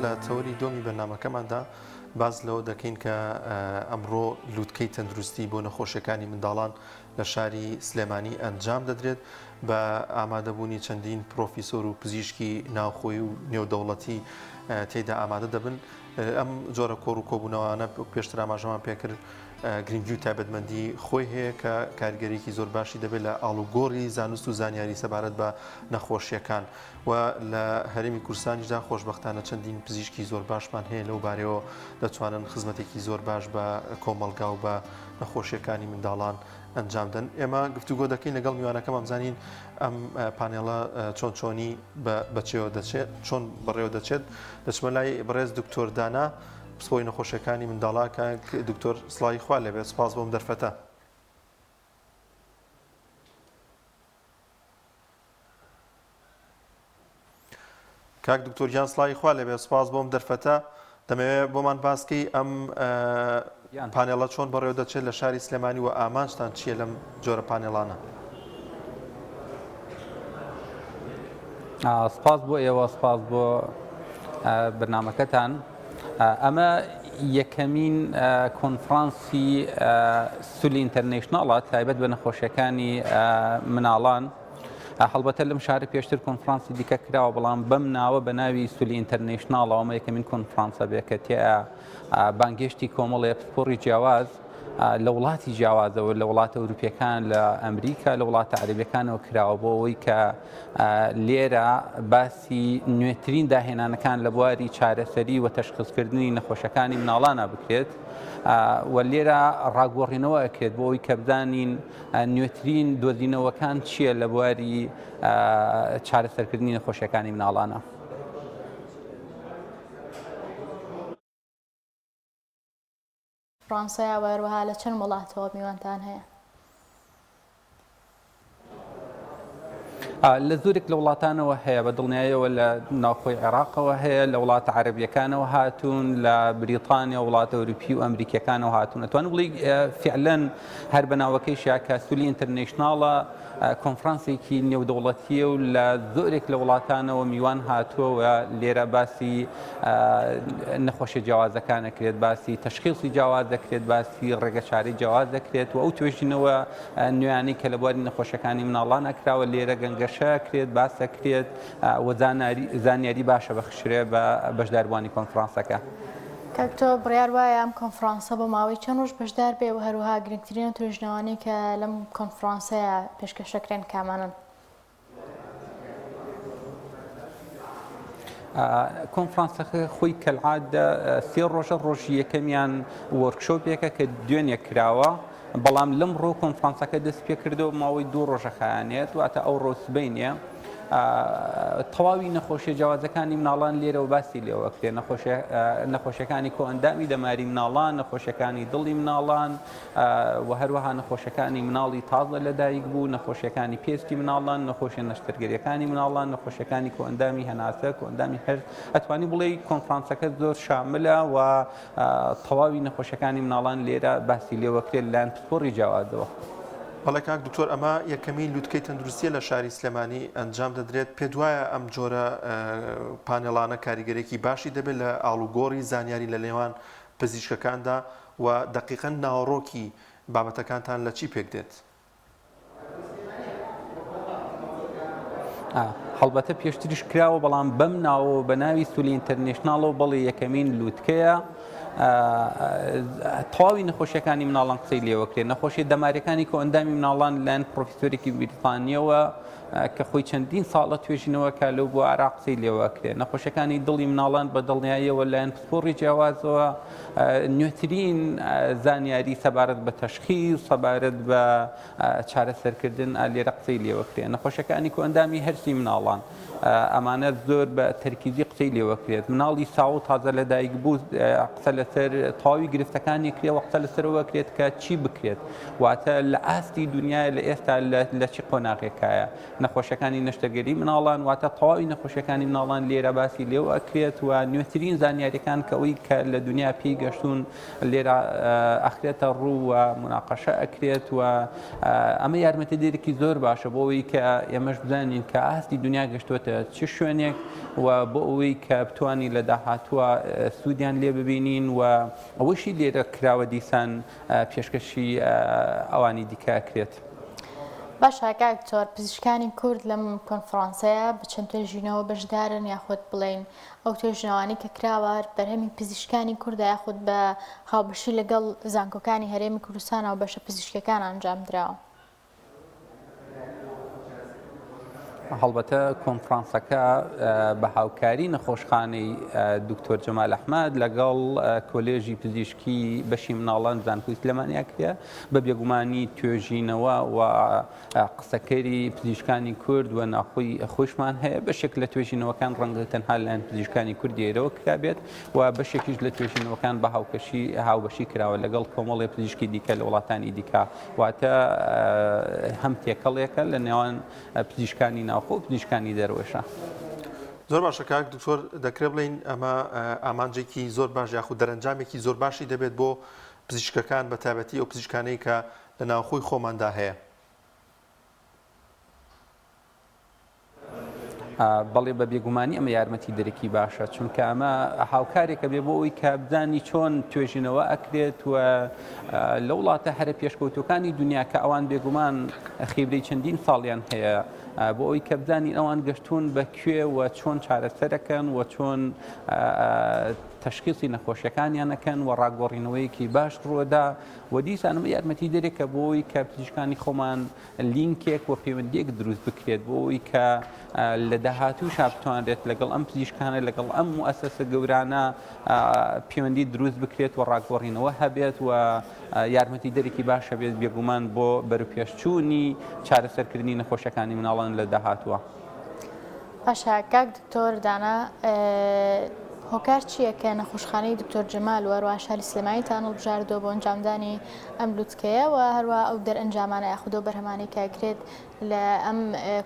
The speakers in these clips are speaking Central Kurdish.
لە تەوەری دۆمی بەرنامەکەماندا باس لەوە دەکەین کە ئەمڕۆ لوتکەی تەندروستی بۆ نەخۆشیەکانی منداڵان لە شاری سلێمانی ئەنجام دەدرێت بە ئامادەبوونی چەندین پرۆفیسۆر و پزیشکی ناوخۆی و نێودەوڵەتی تێیدا ئامادە دەبن. ئەم جۆرە کۆڕ و کۆبوونەوانە پێشتر ئاماژەمان پێکرد گرنگی و تایبەتمەندی خۆی هەیە کە کاریگەریی زۆر باشی دەبێت لە ئاڵوگۆڕی زانست و زانیاری سەبارەت بە نەخۆشیەکان و لە هەرێمی کوردستانیشدا خۆشبەختانە چەندین پزیشکی زۆر باشمان هەیە لەو بارەیەوە دەتوانن خزمەتێکی زۆر باش بە کۆمەڵگا و بە نەخۆشیەکانی منداڵان ئەنجام دەن. ئێمە گفتوگۆ دەکەین لەگەڵ میوانەکەمان بزانین ئەم پانێڵە چۆن چۆنی بەچێوە دەچێت چۆن بەڕێوە دەچێت دەچمە لای بەڕێز دکتۆر دانا پسپۆری نەخۆشیەکانی منداڵان کاک دکتۆر سڵاوی خوا لێبێت سپاس بۆم دەرفەتە. کاک دکتۆر گیان سڵاوی خوا لێبێ سپاس بۆم دەرفەتە دەمەوێت بۆمان باسکەی ئەم پانێڵە چۆن بەڕێوە دەچێت لە شاری سلێمانی و ئامانجتان چییە لەم جۆرە پانێڵانە؟ سپاس بۆ ئێوە سپاس بۆ بەرنامەکەتان ئەمە یەکەمین کۆنفرانسی سولی ئینتەرنەشناڵە تایبەت بە نەخۆشیەکانی مناڵان هەڵبەتە لەم شارە پێشتر کۆنفرانسی دیکە کراوە بەڵام بەم ناوە بە ناوی سولی ئینتەرنەشناڵەوە ئەمە یەکەمین کۆنفرانسە بێ کە تێیا بانگهێشتی کۆمەڵێ پسپۆڕی جیاواز لە وڵاتی جیاوازەوە لە وڵاتە ئەوروپیەکان لە ئەمریکا لە وڵاتە عەرەبیەکانەوە کراوە بۆ ئەوەی کە لێرە باسی نوێترین داهێنانەکان لە بواری چارەسەری و تەشخیصکردنی نەخۆشەکانی مناڵانە بکرێت و لێرە ڕاگۆڕینەوە ئەکرێت بۆ ئەوەی کە بزانین نوێترین دۆزینەوەکان چییە لە بواری چارەسەرکردنی نەخۆشیەکانی مناڵانە. فڕانسەیە و هەروەها لە چەند وڵاتەوە میوانتان هەیە؟ لە زۆرێک لە وڵاتانەوە هەیە بە دڵنیایەوە لە ناوخۆی عێراقەوە هەیە لە وڵاتە عەربیەکانەوە هاتوون لە بریتانیا وڵاتە ئەوروپی و ئەمریکیەکانەوە هاتوون ئەتوان بڵی فعلەن هەر بە ناوەکەیشیا کە سولی ئینتەرنەشناڵە کۆنفرانسێکی نێودەوڵەتییە و لە زۆرێک لە وڵاتانەوە میوان هاتووە و لێرە باسی نەخۆشیە جیاوازەکان ئەکرێت، باسی تەشخیصی جیاواز دەکرێت، باسی ڕێگەچارەی جیاواز دەکرێت و ئەو توێژینەوە نوێیانەی کە لە بواری نەخۆشیەکانی مناڵان ئەکراوە لێرە گەنگەشە ئەکرێت، باس ئەکرێت و زانیاری باشە بەخشرێ بە بەشداربووانی کۆنفرانسەکە. کاک تۆ بڕیار وایە ئەم کۆنفرانسە بۆ ماوەی چەند ڕۆژ بەشدار بێ و هەروەها گرنگترین ئەو توێژینەوانەی کە لەم کۆنفرانسەیا پێشکەش دەکرێن کامانەن؟ کۆنفرانسەکە خۆی کەلعادە سێ ڕۆژە، ڕۆژی یەکەمیان وۆرکشۆپێکە کە دوێنێ کراوە، بەڵام لەمڕۆ کۆنفرانسەکە دەست پێکردەوە ماوەی دوو ڕۆژە خایەنێت واتە ئەو ڕۆ سبەینێ تەواوی نەخۆشیە جیاوازەکانی مناڵان لێرەوە باسی لێوەکرێ نەخۆشیەکانی کۆئەندامی دەماری مناڵان نەخۆشیەکانی دڵی مناڵان و هەروەها نەخۆشیەکانی مناڵی تازە لەدایک بوو نەخۆشیەکانی پێستی مناڵان نەخۆشیە نەشتەرگەریەکانی مناڵان نەخۆشیەکانی کۆئەندامی هەناسە کۆئەندامی هەرس ئەتوانی بڵێ کۆنفرانسەکە زۆر شاملە و تەواوی نەخۆشیەکانی مناڵان لێرە باسی لێوەکرێت لەلایەن پسپۆڕی جیاوازەوە. بەڵێ کاک دکتۆر ئەمە یەکەمین لوتکەی تەندروستیە لە شاری سلێمانی ئەنجام دەدرێت، پێت وایە ئەم جۆرە پانێڵانە کاریگەرێکی باشی دەبێت لە ئاڵوگۆڕی زانیاری لە نێوان پزیشکەکاندا و دەقیقەن ناوەڕۆکی بابەتەکانتان لە چی پێکدێت؟ هەڵبەتە پێشتریش کراوە بەڵام بەم ناوەوە بە ناوی سولی ئینتەرنێشناڵەوە بەڵێ یەکەمین لووتکەیە تەواوی نەخۆشیەکانی مناڵان قسەی لێوەکرێت نەخۆشی دەمارەکانی کۆئەندامی مناڵان لەلایەن پرۆفیسۆرێکی بریتانیەوە کە خۆی چەندین ساڵە توێژینەوەکە لەو بوارە قسەی لێوەکرێت نەخۆشیەکانی دڵی مناڵان بە دڵنیاییەوە لایەن پسپۆڕی جیاوازەوە نوێترین زانیاری سەبارەت بە تەشخیص سەبارەت بە چارەسەرکردن لێرە قسەی لێوەکرێ نەخۆشەکانی کۆئەندامی هەرسی مناڵان ئەمانە زۆر بە تەرکیزی قسەی لێوەکرێت مناڵی ساو و تازە لەدایک بوو قسە لەسەر تەواوی گرفتەکانی کرێ و قسە لەسەرەوە کرێت کە چی بکرێت واتە لە ئاستی دنیای لە ئێستا لە چی قۆناغێکایە. نەخۆشیەکانی نەشتەرگەری مناڵان، واتە تەواوی نەخۆشیەکانی مناڵان لێرە باسی لێوە ئەکرێت و نوێترین زانیاریەکان کە ئەوی کە لە دنیا پێی گەشتون لێرە ئەخرێتە ڕوو و مناقەشە ئەکرێت و ئەمە یارمەتیدەرێکی زۆر باشە بۆ ئەوەی کە ئێمەش بزانین کە ئاستی دنیا گەشتوەتە چ شوێنێک و بۆ ئەوەی کە بتوانین لە داهاتووە سوودیان لێ ببینین و ئەوەشی لێرە کراوە دیسان پێشکەشی ئەوانی دیکە ئەکرێت. باشە کاک دکتۆر پزیشکانی کورد لەم کۆنفرانسەیە بە چەند توێژینەوە بەشدارن یاخود بڵێین ئەو توێژینەوانەی کە کراوە بەرهەمی پزیشکانی کوردە یاخود بە هاوبەشی لەگەڵ زانکۆکانی هەرێمی کوردستانەوە بەشە پزیشکیەکان ئەنجام دراوە؟ هەڵبەتە کۆنفرانسەکە بە هاوکاری نەخۆشخانەی دکتۆر جەمال ئەحمەد لەگەڵ کۆلێژی پزیشکی بەشی مناڵان زانکۆی سلێمانی ئەکرێ بە بێگومانی توێژینەوە و قسەکەری پزیشکانی کورد و ناخۆی خۆشمان هەیە بەشێک لە توێژینەوەکان ڕەنگە تەنها لەلایەن پزیشکانی کورد ئێرەوە کرابێت و بەشێکیش لە توێژینەوەکان بە هاوکەشی هاوبەشی کراوە لەگەڵ کۆمەڵی پزیشکی دیکە لە وڵاتانی دیکە واتە هەم تێکەڵێکە لە نێوان پزیشکانی ناوخۆ و پزیشکانی دەرەوەشە. زۆر باشە کاک دکتۆر دەکرێت بڵێین ئەمە ئامانجێکی زۆر باش یاخود دەرەنجامێکی زۆر باشی دەبێت بۆ پزیشکەکان بە تایبەتی ئەو پزیشکانەی کە لە ناوخۆی خۆماندا هەیە. بەڵێ بە بێگومانی ئەمە یارمەتی دەرەکی باشە چونکە ئەمە هاوکارێکە بێ بۆ ئەوی کە بزانی چۆن توێژینەوە ئەکرێت و لە وڵاتە هەرە پێشکەوتوەکانی دنیا کە ئەوان بێگومان خیبرەی چەندین ساڵیان هەیە بۆ ئەوی کە بزانین ئەوان گەشتون بە کوێ و چۆن چارەسەرەکەن و چۆن تەشخیصی نەخۆشیەکانیان ئەکەن و ڕاگۆڕینەوەیەکی باش ڕووەدا و دیسان ئەمە یارمەتی دەرێکە بۆ ئەوی کە پزیشکانی خۆمان لینکێک و پەیوەندیەک دروست بکرێت بۆ ئەوی کە لە داهاتووشا بتوانرێت لەگەڵ ئەم پزیشکانە لەگەڵ ئەم موئەسەسە گەورانە پەیوەندی دروست بکرێت و ڕاگۆڕینەوە هەبێت و یارمەتی دەرێکی باش هەبێت بێگومان بۆ بەرەوپێشچوونی چارەسەرکردنی نەخۆشیەکانی مناڵان لە داهاتووە. باشە کاک دکتۆر دانا هۆکار چییە کە نەخۆشخانەی دکتۆر جەمال و هەروەها شاری سلێمانیتان هەڵبژاردووە بۆ ئەنجامدانی ئەم لوتکەیە و هەروەها ئەو دەرئەنجامانە یاخود ئەو بەرهەمانەی کە ئەکرێت لە ئەم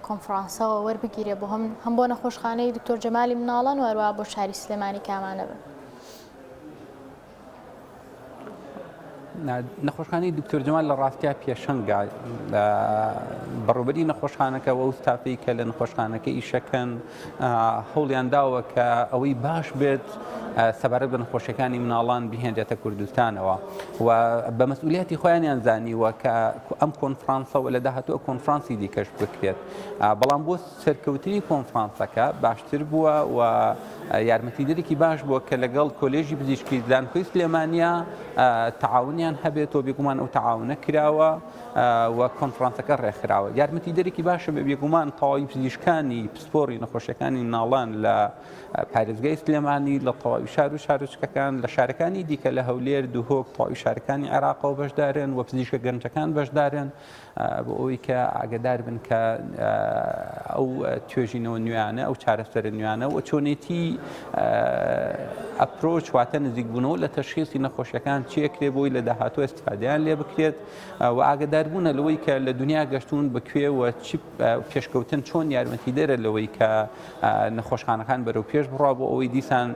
کۆنفرانسەوە وەربگیرێ بۆ هەم هەم بۆ نەخۆشخانەی دکتۆر جەمالی مناڵان و هەروەها بۆ شاری سلێمانی کامانە بن؟ نەخۆشخانەی دکتۆر جەمال لە ڕاستیا پێشەنگە بەڕێوبەری نەخۆشخانەکە و ئەو ستافەی کە لە نەخۆشخانەکە ئیشەکەن هەوڵیان داوە کە ئەوەی باش بێت سەبارەت بە نەخۆشیەکانی مناڵان بهێنرێتە کوردستانەوە و بە مەسئولیاتی خۆیانیان زانیوە کە ئەم کۆنفرانسەوە لە داهاتوو کۆنفرانسی دیکەش بکرێت بەڵام بۆ سەرکەوتنی کۆنفرانسەکە باشتر بووە و یارمەتیدەرێکی باش بووە کە لەگەڵ کۆلێژی پزیشکی زانکۆی سلێمانیا تەعاونیان هەبێت و بێگومان ئەو تەعاونە کراوە و کۆنفرانسەکە ڕێکخراوە. یارمەتیدەرێکی باشە بێ بێگومان تەواوی پزیشکانی پسپۆڕی نەخۆشیەکانی مناڵان لە پارێزگای سلێمانی لە تەواوی شار و شارۆچکەکان لە شارەکانی دیکە لە هەولێر دهۆک تەواوی شارەکانی عێراقەوە بەشدارن و پزیشکە گەنجەکان بەشدارن بۆ ئەوەی کە ئاگدار بن کە ئەو توێژینەوە نوێیانە ئەو چارەسەرە نوێیانە و چۆنێتی approach واتە نزیکبوونەوە لە تەشخیسی نەخۆشیەکان چیەکرێ بۆی لە داهاتوو ئیستفادەیان لێ بکرێت و ئاگداربوونە لەوەی کە لە دنیا گەشتون بە کوێ و چی پێشکەوتن چۆن یارمەتیدەرە لەوەی کە نەخۆشخانەکان بەرەو پێش بڕا بۆ ئەوەی دیسان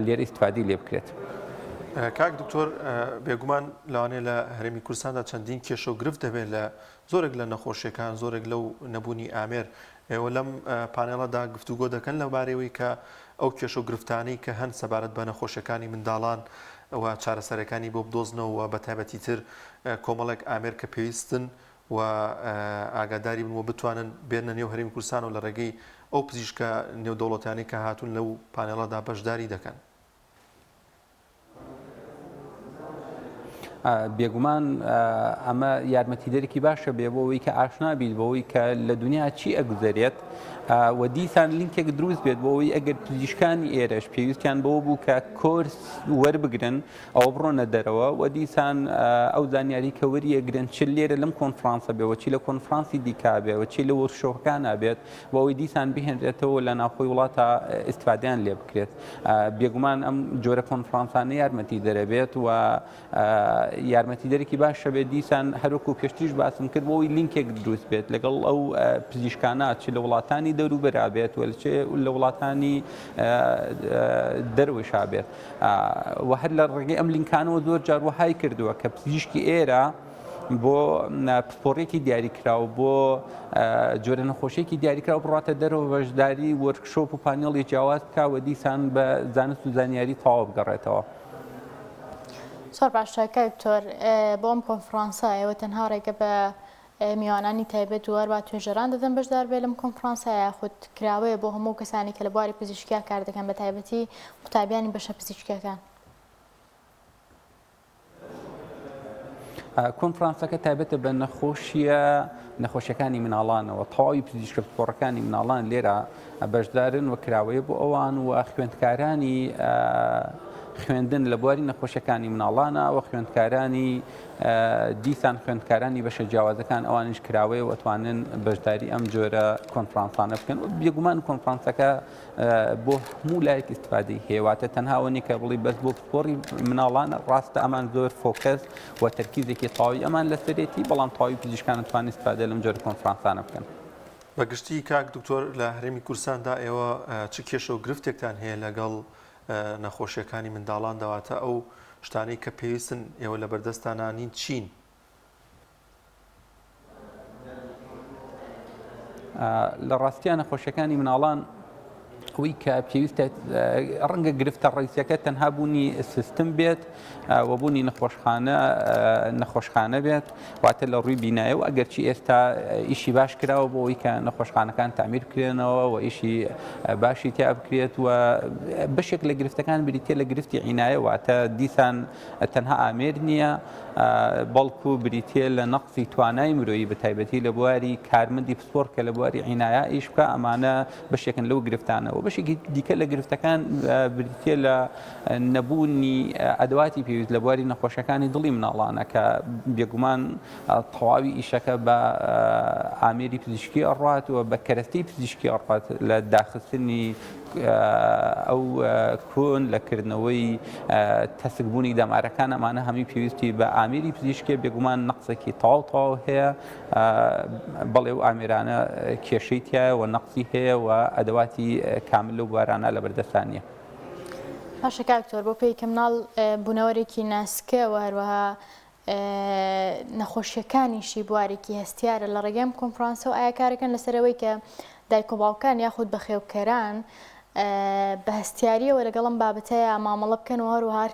لێرە ئیستفادی لێ بکرێت. کاک دکتۆر بێگومان لەوانەیە لە هەرێمی کوردستاندا چەندین کێشە و گرفت هەبێت لە زۆرێک لە نەخۆشیەکان زۆرێک لەو نەبوونی ئامێر ئێوە لەم پانێڵەدا گفتوگۆ دەکەن لەبارەیەوەی کە ئەو کێشە و گرفتانەی کە هەن سەبارەت بە نەخۆشیەکانی منداڵان و چارەسەرەکانی بۆ بدۆزنەوە و بە تایبەتی تر کۆمەڵێک ئامێر کە پێویستن و ئاگاداری بن و بتوانن بێنە نێو هەرێمی کوردستان و لە ڕێگەی ئەو پزیشکە نێودەوڵەتیانەی کە هاتوون لەو پانێڵەدا بەشداری دەکەن. بێگومان ئەمە یارمەتیدەرێکی باشە بێ بۆ ئەوەی کە ئاشنا بیت بەوەی کە لە دنیا چی ئەگوزەرێت و دیسان لینکێک دروست بێت بۆ ئەوەی ئەگەر پزیشکانی ئێرەش پێویستیان بەوە بوو کە کۆرس وەربگرن ئەوە بڕۆنە دەرەوە و دیسان ئەو زانیاری کە وەریەگرن چ لێرە لەم کۆنفرانسە بێ و چی لە کۆنفرانسی دیکە بێ و چی لە وۆرکشۆپەکانە بێت بۆ ئەوەی دیسان بهێنرێتەوە لە ناوخۆی وڵاتە ئیستفادەیان لێ بکرێت. بێگومان ئەم جۆرە کۆنفرانسانە یارمەتی دەرەبێت و. یارمەتیدەرێکی باشە بێت دیسان هەروەکو پێشتریش باسم کرد بۆ ئەوەی لینکێک دروست بێت لەگەڵ ئەو پزیشکانە چ لە وڵاتانی دەوروبەرا بێت و چ لە وڵاتانی دەرەوەیشا بێت و هەر لە ڕێگەی ئەم لینکانەوە زۆر جار وەهای کردووە کە پزیشکی ئێرە بۆ پسپۆڕێکی دیاریکراو بۆ جۆرە نەخۆشیێکی دیاریکراو بڕاتە دەرەوە بەشداری workshop و پانێڵی جیاواز بکە و دیسان بە زانست و زانیاری تەواو بگەڕێتەوە. زۆر باشە کاک دکتۆر بۆ ئەم کۆنفرانسە ئێوە تەنها ڕێگە بە میوانانی تایبەت و هەروەها توێژەران دەدەن بەشدار بێ لەم کۆنفرانسە یاخود کراوەیە بۆ هەموو کەسانی کە لە بواری پزیشکیا کار دەکەن بە تایبەتی قوتابیانی بەشە پزیشکیەکان؟ کۆنفرانسەکە تایبەتە بە نەخۆشیە نەخۆشیەکانی مناڵانەوە تەواوی پزیشکە پسپۆڕەکانی مناڵان لێرە بەشدارن و کراوەیە بۆ ئەوان و خوێندکارانی خوێندن لە بواری نەخۆشیەکانی مناڵانە و خوێندکارانی دیسان خوێندکارانی بەشە جیاوازەکان ئەوانیش کراوەیە و ئەتوانن بەشداری ئەم جۆرە کۆنفرانسانە بکەن و بێگومان کۆنفرانسەکە بۆ هەموو لایەک ئیستفادەی هەیە واتە تەنها ئەوە نییە کە بڵی بەس بۆ پسپۆڕی مناڵانە ڕاستە ئەمان زۆر focus و تەرکیزێکی تەواوی ئەمان لەسەرێتی بەڵام تەواوی پزیشکان توان ئیستفادە لەم جۆرە کۆنفرانسانە بکەن. بە گشتی کاک دکتۆر لە هەرێمی کوردستاندا ئێوە چ کێشە و گرفتێکتان هەیە لەگەڵ نەخۆشیەکانی منداڵاندا واتە ئەو شتانەی کە پێویستن ئێوە لەبەردەستانا نین چین؟ لە ڕاستیا نەخۆشیەکانی مناڵان ئەوەی کە پێویستە ڕەنگە گرفتە ڕیسەکە تەنها بوونی سیستم بێت و بوونی نەخۆشخانە نەخۆشخانە بێت واتە لە ڕووی بینایە و ئەگەرچی ئێستا ئیشی باش کراوە بۆ ئەوەی کە نەخۆشخانەکان تعمیر بکرێنەوە و ئیشی باشی تیا بکرێت و بەشێک لە گرفتەکان بریتە لە گرفتی عینایە واتە دیسان تەنها ئامێر نییە، بەڵکو بریتییە لە نەقسی توانای مرۆیی بە تایبەتی لە بواری کارمەندی پسپۆڕ کە لە بواری عینایە ئیش بکا، ئەمانە بەشێکن لەو گرفتانە و بەشێکی دیکە لە گرفتەکان بریتییە لە نەبوونی ئەدەواتی پێویست لە بواری نەخۆشیەکانی دڵی مناڵانە کە بێگومان تەواوی ئیشەکە بە ئامێری پزیشکی ئەڕات و بە کەرەستەی پزیشکی ئەڕات لە داخستنی ئەو کۆن لە کردنەوەی تەسکبوونی دەمارەکان ئەمانە هەمووی پێویستی بە ئامێری پزیشکیە بێگومان نەقسێکی تەواو تەواو هەیە بەڵێ و ئامێرانە کێشەی تایە و نەقسی هەیە و ئەدەواتی کامل لەو بوارانە لە بەردەستان نییە. باشە کاک دکتۆر بۆ پێی کە مناڵ بوونەوەرێکی ناسکە و هەروەها نەخۆشیەکانیشی بوارێکی هەستیارە لە ڕێگەی ئەم کۆنفرانسەوە ئایا کارەکەن لەسەر ئەوەی کە دایک و باوکان یاخود بەخێوکەران بە هەستیاریەوە لەگەڵ ئەم بابەتەیا مامەڵە بکەن و هەروەها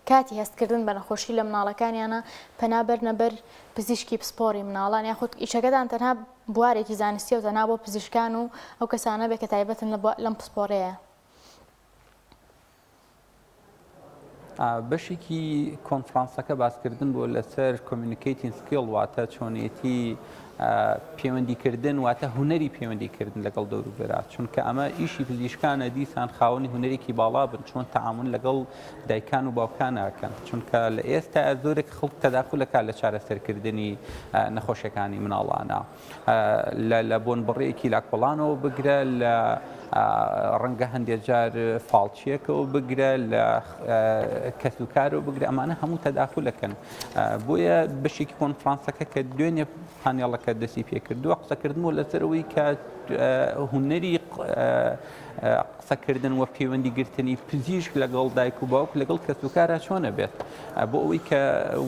کاتی هەستکردن بە نەخۆشی لە مناڵەکانیانە پەنا بەرنە بەر پزیشکی پسپۆڕی مناڵان یاخود ئیشەکەتان تەنها بوارێکی زانستیە و تەنها بۆ پزیشکان و ئەو کەسانە بێ کە تایبەتن لەم پسپۆڕەیە. بەشێکی کۆنفرانسەکە باسکردن بوو لەسەر communicating skill واتە چۆنیەتی پەیوەندیکردن واتە هونەری پەیوەندیکردن لەگەڵ دەوروبەرا چونکە ئەمە ئیشی پزیشکانە دیسان خاوەنی هونەرێکی باڵا بن چۆن تەعامول لەگەڵ دایکان و باوکانەکەن چونکە لە ئێستا زۆرێک خەڵک تەداخولەکە لە چارەسەرکردنی نەخۆشیەکانی مناڵانە. لە بۆنبڕێکی لاکۆڵانەوە بگرە لە ڕەنگە هەندێک جار فاڵچیەکەوە بگرە لە کەسوکارەوە بگرە ئەمانە هەموو تەداخولەکەن بۆیە بەشێکی کۆنفرانسەکە کە دوێنێ پانێڵەکە دەستی پێکردووە قسەکردن بۆ لەسەرەوەی کە هونەری قسەکردن و پەیوەندی گرتنی پزیشک لەگەڵ دایک و باوک لەگەڵ کەسوکارا چۆنە بێت بۆ ئەوەی کە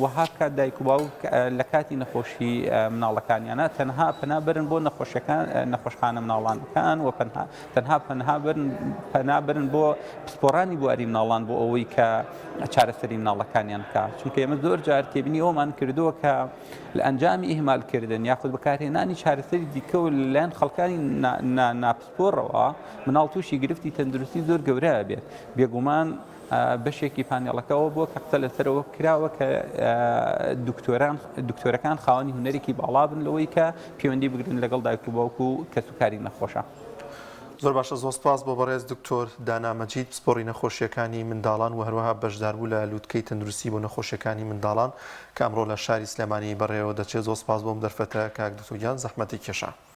وەها بکات دایک و باوک لە کاتی نەخۆشی مناڵەکانیانە تەنها پەنا بەرن بۆ نەخۆشەکان نەخۆشخانە مناڵانەکان و پەنها تەنها پەنها برن پەنا برن بۆ پسپۆرانی بواری مناڵان بۆ ئەوەی کە چارەسەری مناڵەکانیان بکە چونکە ئێمە زۆر جار تێبینی ئەومان کردووە کە لە ئەنجامی ئیهمالکردن یاخود بەکارهێنانی چارەسەری دیکە و لەلایەن خەڵکانی ناپسپۆڕەوە مناڵ تووشی گرفتی تەندروستی زۆر گەورە بێت بێگومان بەشێکی پانێڵەکەەوە بۆ کە قسە لەسەرەوە کراوە کە دکتۆران دکتۆرەکان خاوەنی هونەرێکی باڵا بن لەوەی کە پەیوەندی بگرن لەگەڵ دایک و باوک و کەسوکاری نەخۆشە. زۆر باشە زۆر سپاس بۆ بەڕێز دکتۆر دانا مەجید پسپۆڕی نەخۆشیەکانی منداڵان و هەروەها بەشداربوو لە لوتکەی تەندروستی بۆ نەخۆشیەکانی منداڵان کە ئەمڕۆ لە شاری سلێمانی بەڕێوە دەچێت زۆر سپاس بۆم دەرفەتە کاک دکتۆر گیان زەحمەتی کێشا.